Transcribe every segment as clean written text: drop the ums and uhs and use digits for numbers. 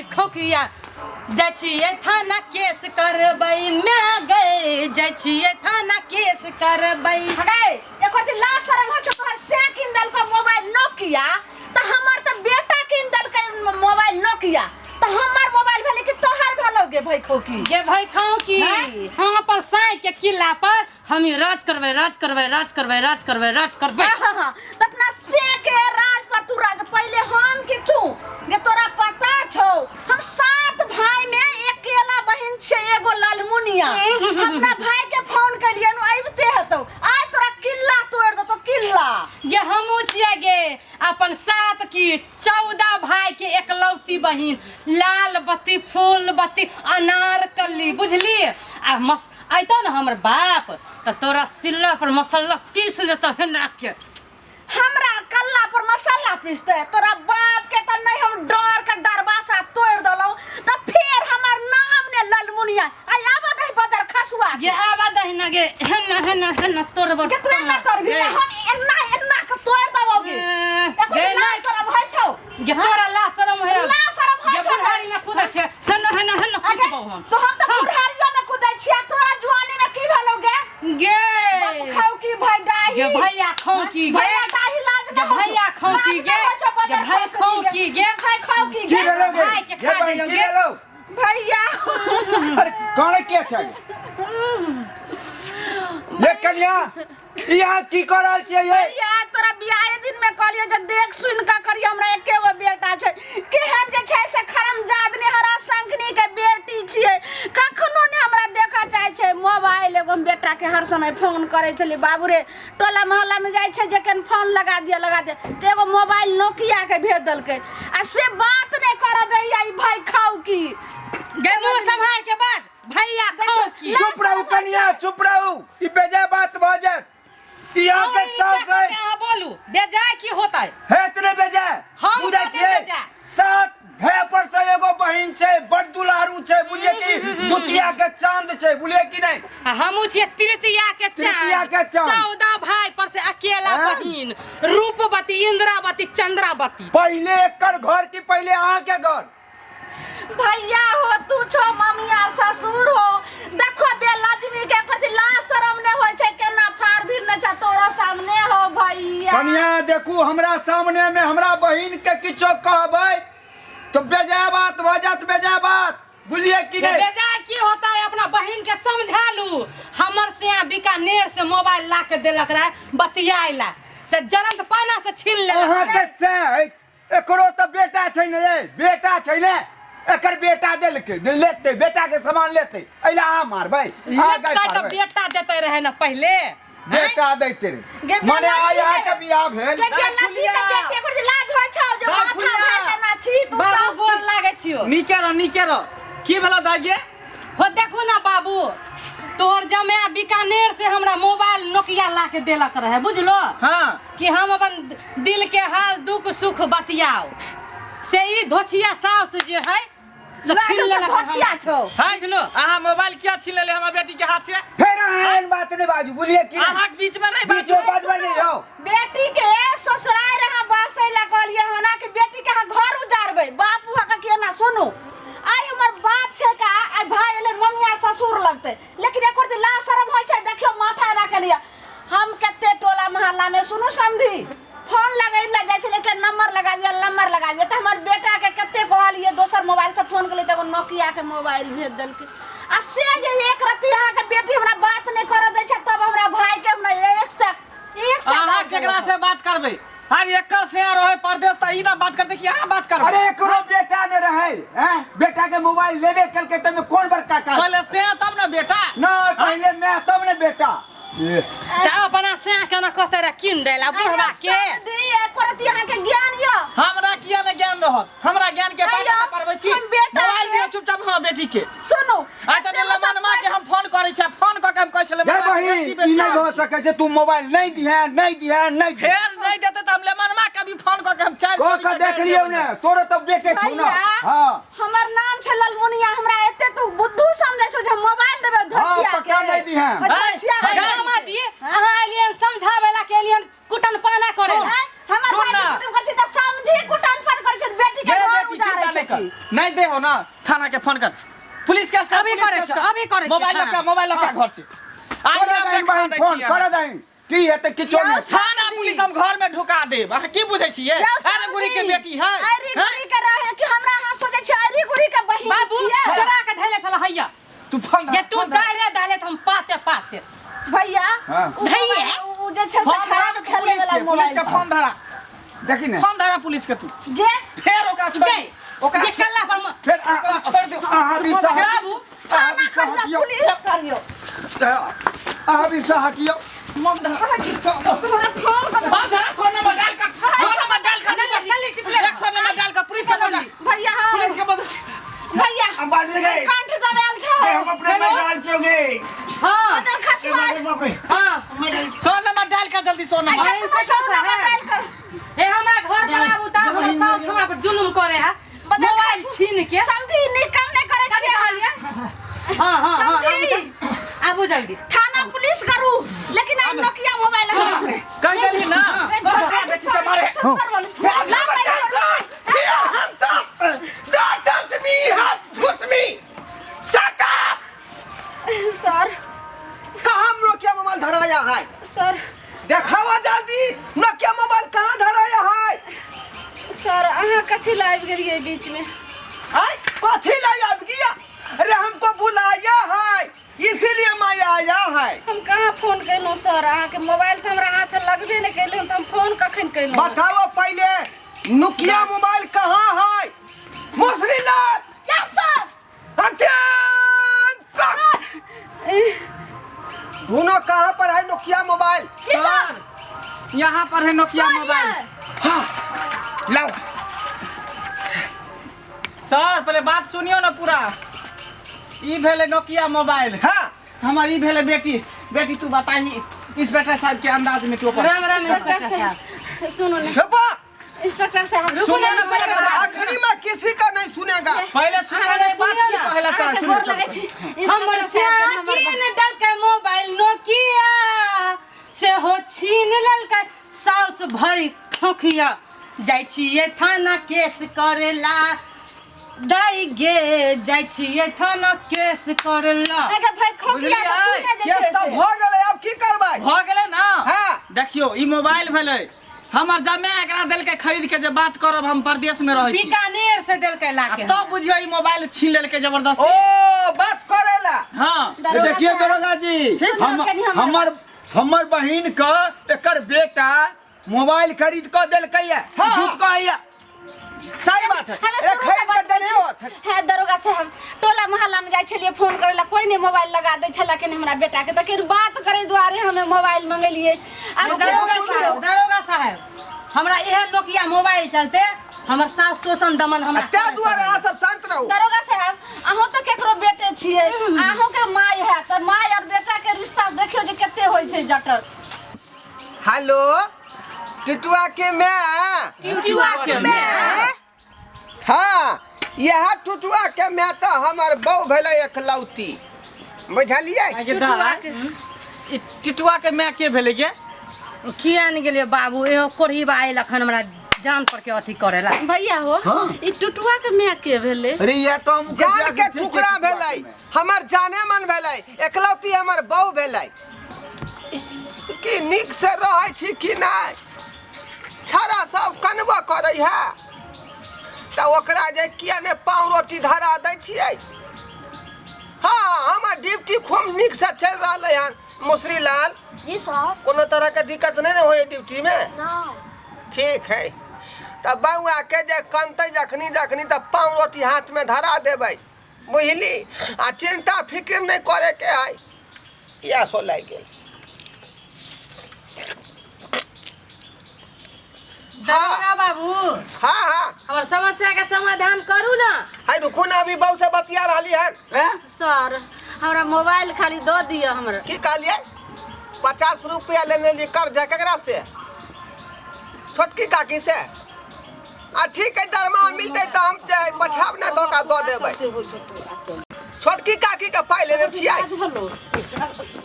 भाई खोकिया जाइ छियै थाना केस करबै माय गै, जाइ छियै थाना केस करबै। हगे एकर जे लाज शरम होइ छौ, तोहर से कीन देलकौ मोबाइल नोकिया, तऽ हमर तऽ बेटा कीन देलकै मोबाइल नोकिया, तऽ हमर मोबाइल भेलै कि तोहर भेलौ गे भाई खौकी? गे भाई खौकी, हैं? हम अपन साँइ के किला पर हम ई राज करबै, राज करबै, राज करबै, राज करबै, राज करबै। हाँ, हाँ, हाँ। तऽ अपना से के राज पर तू राज पहले हम कि तू गे? तोरा पता छौ हम 7 भाई में अकेला बहिन छे, एगो लालमुनिया। अपना भाई के फोन कलियन, अबिते हेतौ, आइ तोरा किल्ला तोड़ देतौ किल्ला। गे हमहूँ छियै गे अपन 7 की 14 भाई के एकलौती बहिन, लाल बत्ती फूल बत्ती अनारकली, बुझली? आ मस अयतौ ने हमर बाप तऽ तोरा सिल्ला पर मसाला पीस देतौ हेना के। हमरा कल्ला पर मसाला पीसते तोरा बाप के तऽ नहीं, हम डर के डरबासा तोड़ देलौं तऽ फेर हमर नाम ने ललमुनिया। आइ आबऽ दही बदर खसुआ गे, आबऽ दही ना गे, हेना हेना हेना तोड़बो। गे, तू एना तोड़बही? गे। हम एना एना के तोड़ देबौ गे। ए, गे, एको लाज नहि। शरम होइ छौ? गे तोरा लाज शरम है? लाज शरम होइ गे छौ? बुढ़ारी में कूदै छै, हेना हेना हेना अगे, पीटबौ हम। तो हम तऽ बुढ़ारियो में कूदै छियै, तोरा जुआनी में की भेलौ गे? गे बाप खाउ की भाई डाही? गे भैया खाउ की गे? भैया डाही, लाज गे न होइ छौ? भैया खाउ की लाज गे? न होइ छौ? गे बदर भाई खसुनी खाउ गे। की गे? भाई खाउ की की गे? भेलौ गे? भाई के गे खा बहिन, जइयौ की गे। भेलौ? भैया। अरे कौन के छै ये कन्या? यहाँ की कर रहल छियै ये? भैया, तोरा बियाहे दिन में कहलियै जे देख सुन के करियै, हमरा एके गो बेटा छै, केहन जे छै से खरम जादनी हरा शंखनी के बेटी छियै, कखनो ने हमरा देखऽ चाहै छै। मोबाइल एगो हम बेटा के हर समय फोन करै छलियै, बाबू रे, टोला मोहल्ला में जाइ छै जे कन फोन लगा दिअ, लगा दिअ, तऽ एगो मोबाइल नोकिया के भेज देलकै आ से बात नहि करऽ दैया ई भाई खाउ की। गे मुँह सम्हार के बाज, भैया खाउ की। चुप रहू कन्या, चुप रहू, ई बेजाय बात भऽ जायत। ई अहाँके साउस है। अहाँ बोलू, बेजाय की होतै? हेत ने बेजाय? हम बुझै कथी छियै? बेजाय? 7 भाय पर से एगो बहिन छै, बड़ दुलारू छै, बुझलियै कि दुतिया के चांद छै, बुझलियै कि नहि? आ हमहूँ छियै तृतीया के तृतीया चाँद, के चाँद। 14 भाई पर से अकेला हैं? बहिन, रूपवती इंद्रावती चंद्रावती। पहिले एकर घर की पहिले अहाँके घर? भैया हो, तू छो ममिया ससुर हो, देखो बेलजमी के प्रति लाज शरम ने होय छै, केना फाड़ भी ने छै तोरो सामने हो भैया। कन्या देखू, हमरा सामने में हमरा बहिन के किछो कहबै तो बेजाय बात भऽ जायत, बेजाय बात, बुझलियै कि नहि? बेजाय की होता है? अपना बहिन के समझा लू। हमर से बीकानेर से मोबाइल ला के देलक रहे बतियाय ला, से जरंत पाना से छीन लेलक। अहाँके से अछि, एकरो तऽ बेटा छै ने ये, बेटा छै ने एकर, बेटा देलकै लेतै, बेटा के सामान लेतै, एहि ला अहाँ मारबै, अहाँ लेतै गारि तऽ पाड़बै? बेटा देते रहे ने पहिले। बेटा दैते रहे गे माने बेटा आइ की अहाँके बियाह भेल। गे बेलती के बेटे पर जे लाज होइ छौ जे बाप माथा खुलिया। भरि देना छी तू बाबू सब गोर लागै छियो। नीके रह, नीके रह। की भेलो दाइ गे? हो देखू ना बाबू, तोहर जमाया बीकानेर से हमरा मोबाइल नोकिया ला के देलक रहे, बुझलो? हाँ। कि हम अपन दिल के हाल दुख सुख बतियाओ, से ई धोछिया साउस जे है से लाज छीन छौ, लेलक धोछिया हमरा। छौ। हाय, बुझलो? अहाँ मोबाइल किया छीन लेले हमर बेटी के हाथ से? फेर अहाँ एहन बात नहि बाजू, बुझलियै कि नहि? अहाँके बीच में नहीं बीच में बाजू। बाजबै नहि यौ। बेटी के ससुराल अहाँ बसै ला कहलियै हना कि बेटी के अहाँ घर उजारबै, बाप वहाँ के केना सुनू। आइ हमर बाप छै का, आइ भाई एलै ममिया ससुर लगतै, लेकिन एकर जे लाज शरम होइ छै, देखियौ माथा एना केलियै। हम कते टोला मोहल्ला में सुनू समधी फोन लगै ला जाइ छलै के नंबर लगा दिया, नंबर लगा दिया, तऽ हमर बेटा के कते कहलियै दोसर मोबाइल से फोन केलियै तऽ एगो नोकिया के मोबाइल भेज देलकै। आ से जे एक रत्ती अहाँके बेटी हमरा बात नहि करऽ दै छै, तब हमरा भाई के हमरा एक सए एक सए अहाँ गारि केकरा देलक। से बात करबै? अरे एकर से रहे परदेश तऽ ई ना बात करते कि अहाँ बात करबै? अरे एकरो बेटा ने रहे हैं, बेटा के मोबाइल लेबे केलकै तमे कोन बड़का काज? पहिले से तब ने बेटा। नहीं, पहिले मैं तब ने बेटा। तऽ अपना से केना कहते रहे कीन दै ला बुढ़वा के। समधी, एको रत्ती अहाँके ज्ञान यऽ? हमरा किया ने ज्ञान रहत? हमरा ज्ञान के बात अइयो, पढ़बै छी। हम बेटा मोबाइल के- दियौ चुपचाप हमर बेटी के। सुनू, आ तऽ एते लमन माँ के हम फोन करै छी, फोन कऽ के हम कहै छलै गे मामा के बहिन, बेटी ई बेटी नहि भऽ सकै छै, तू मोबाइल नहि दिहे, नहि दिहे, नहि दिहे। फेर नहि देतै तऽ हम लेमन माँ के भी फोन कऽ के हम चारि कऽ चोरी के के देख गारि लियौ देबै। ने, तोरो तऽ बेटे छौ ने। भैया, हाँ। हमर नाम छै ललमुनिया, हमरा एते तू बुद्धू समझै छौ जे हम मोबाइल देबै धोछिया हाँ, के? पक्का नहि दिहे। ओ धोछिया है, के। है। मामा जी, अहाँ एलियन समझाबै ला के एलियन कुटन पाना करे ला? आँय, हमर सुन भाई ना। के कुटुम करै छै तऽ समझी कुटन फन करै छै, बेटी के गे घर बेटी उजारै चिंता नहि छै कर, की? नहि दे हो ना थाना के फोन कर पुलिस केस कर अभी पुलिस करै केस छियौ, कर। अभी करै छियौ मोबाइल थाना। लऽ मोबाइल लऽ के घर से आइ कर हम दही देखा बहिन दै फोन छियै कर दही की हेतै किछो यौ, नहि थाना पुलिस हम घर में ढुका देब अहाँ की बुझै छियै यौ अरे गुड़ी के समधी, बेटी है अरे हैं? गुड़ी के रहे कि हमरा अहाँ सोचै छी अरे गुड़ी के बहिन बाबू छियै चोरा के धैले छल हैया तू फोन धर, जे तू फोन धर। दायरे डाले त हम पाते पाते भैया हाँ। उ भैया? उ जे छै से फोन धरा खराब ने तू खेले पुलिस वाला के पुलिस मोबाइल के फोन धरा देखी ने फोन धरा पुलिस के तू गे फेर ओकरा छोड़ गई ओकरा जे छोड़ कल्ला पर म- फेर ओकरा छोड़ दे अहाँ भी सह बाबू अहाँ भी थाना सह करियौ हटियौ पुलिस करियौ अहाँ भी सह हटियौ फोन धरा तोहरा फोन कर फोन धरा सौ नंबर डाल कर सौ नंबर डाल कर जल्दी जल्दी चिपले एक सौ नंबर डाल कर पुलिस के बजा भैया हाँ। पुलिस के बजा भैया हम बाजि गए कंठ दबायल छै हम अपने मैदान छियोगे हां बदल खसुआ बाप रे हां सौ नंबर डाल कर जल्दी सौ नंबर अरे, कतना सौ नंबर डाल कर ए हमरा घर पर आबू त हमर सास हमरा पर जुलुम करे है बदल मोबाइल खसु- छीन के समझी नीक काम नहीं करे कथी छियै कहलियै हां हां हां आबू समझी त आबू जल्दी थाना पुलिस करू लेकिन आई नोकिया मोबाइल है कह देली ना बेटी के मारे। Don't touch me! हाथ घुस me! Shut up! Sir कहाँ नोकिया मोबाइल धराया है सर देखावा जल्दी नोकिया मोबाइल कहाँ धराया है सर अहाँ कथी ला आबि गेलियै बीच में आय कथी ला आबि गया अरे हमको बुलाया है इसीलिए मैं आया है हम कहाँ फोन केलहुँ सर अहाँके मोबाइल तऽ हमरा हाथ लगबे नहि केलहुँ तऽ हम फोन कखन केलहुँ बताओ पहले नोकिया मोबाइल कहाँ है मुसरी लाल यस सर अटेंशन ढूंढो कहाँ पर है नोकिया मोबाइल सर यहाँ पर है नोकिया मोबाइल लाओ सर पहले बात सुनियो ना पूरा ई भेलै नोकिया मोबाइल हाँ हमर ई भेलै बेटी बेटी तू बताही इंस्पेक्टर साहब के अंदाज में तू अपन राम राम इंस्पेक्टर इंस्पेक्टर साहब साहब सुनू ने छुपा इंस्पेक्टर साहब रुकू सुनो ना ना पहले बात। आखिरी में किसी का नहीं सुनेगा पहले सुनियो ना बात सुनियो की ना। पहला चाह अहाँके सुनियो गोर लगै छी हमर इंस्पेक्टर साहब के हमर कीन देलकै मोबाइल नोकिया से हो छीन लेलकै साउस भरि खोखिया जाइ छियै थाना केस करेला दाइ गे जाइ छियै थाना केस करेला अगे भाई खोखिया बुझलियै तऽ तू ने जे केस छै तऽ से। भऽ गेलै आब की करबै भऽ गेलै ना हाँ। देखियौ ई मोबाइल भेलै हमर जमे एकरा देलकै खरीद के जे बात करब हम परदेश में रहै छी बीकानेर से देलकै आ लाके तब बुझियौ ई मोबाइल छीन लेलकै जबरदस्ती ओ बात करेला हाँ दरोगा देखिए साहब, दरोगा जी सुनियौ हम कनि हमर हमर हमर बहिन के एकर बेटा मोबाइल खरीद कऽ देलकै है हाँ। झूठ कहैया सही बात है हमे ए, शुरू से खरीद के बात देने होत है दरोगा साहब टोला मोहल्ला में जाइ छलियै फोन करे ला कोई नहीं मोबाइल लगा दै छला के हमरा बेटा के तऽ केहन बात करे दुआरे हमे मोबाइल मंगेलियै आ दरोगा साहब दरोगा साहब हमरा इहे नोकिया मोबाइल चलते हमर सास शोषण दमन हमरा ताहि दुआरे अहाँ सब शांत रहू दरोगा साहब अहूँ तऽ केकरो बेटे छियै अहूँ के माय है तऽ माय और बेटा के रिश्ता देखियौ जे कते होइ छै जटल हेलो टिटुआ के माय टिटुआ के माय हाँ यह टुटुआ के माय तऽ हमर बहू भेलै एकलौती बुझलियै आगे दा ई टिटुआ के माय के भेलै गे किया ने गेलियै बाबू एहो कोढ़ीबा आयल अखन हमरा जान पर के अथी करेला भैया हो हाँ। ई टुटुआ के माय के भेलै अरे यह तो हम जान के टुकड़ा भेलै हमर जाने मन भेलै एकलौती हमर बहू भेलै की नीक से रहै छी कि नहि छड़ा सब कनबो करै है तऽ ओकरा जे किया नहि पाव रोटी धरा दै छियै हँ हमर ड्यूटी खूब नीकसँ चलि रहलै हन मुसरी लाल जी सर। कोनो तरहके दिक्कत नहि ने होइए ड्यूटीमे नहि। ठीक है तऽ बौआके जे कनतै जखनी जखनी तऽ पाव रोटी हाथमे धरा देबै बुझली आ चिंता फिक्र नहि करैके है इएह सो लागि गेल। दरोगा बाबू हाँ हाँ हमर समस्या के समाधान करू ना। है रुकू ना, अभी बहू से बतिया रहली हन। सर हमरा मोबाइल खाली दऽ दिअ हमरा। की कहलियै? 50 रुपया लेने लिए कर्जा केकरा से? छोटकी काकी से? आ ठीक है, दरमाहा मिलतै तऽ हम जे पठाब ने धोखा दऽ देबै। छोटकी काकी के पाइ लेने छियै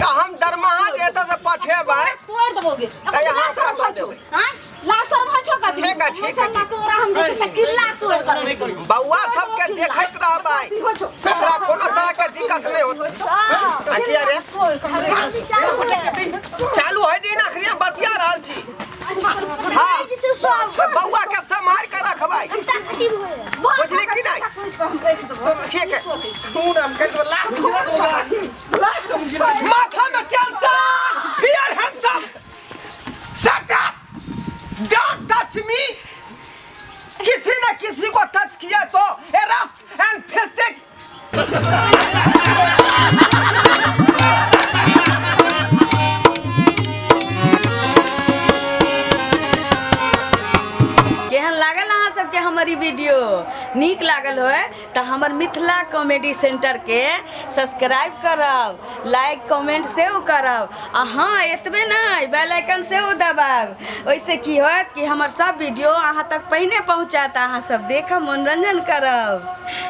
तऽ हम दरमाहा जे एतऽ से पठेबै तोड़ देबोगे तऽ यहाँ से दऽ देबै। हां ला शर्म होइ छौ कथी ठीक है, ठीक है। मसाला तोरा हम जे छै से किल्ला सोड़ कर बौआ सबके देखैत रहबै ओकरा कोनो तरह के दिक्कत नहि होतै अथी अरे चालू होइ दिन अखनी हम बतिया रहल छी हाँ तऽ बौआ के सम्हार के रखबै बुझली कि नहि ठीक है तू ना हम कहि लास्ट गिरा दूंगा लास्ट हम गिरा माथा में tension fear handsome shut up don't touch me किसी ने किसी को टच किया तो अरेस्ट एंड फिजिक केहन लागल अहाँ सबके हमर ई वीडियो नीक लागल होय तऽ हमर मिथिला कॉमेडी सेंटरके सब्सक्राइब करब लाइक कमेंट सेहो करब आ हँ एतबे नहि बेल आइकन सेहो दबायब ओहिसँ की होयत कि हमर सब वीडियो अहाँ तक पहिने पहुँचत अहाँ सब देखब मनोरंजन करब।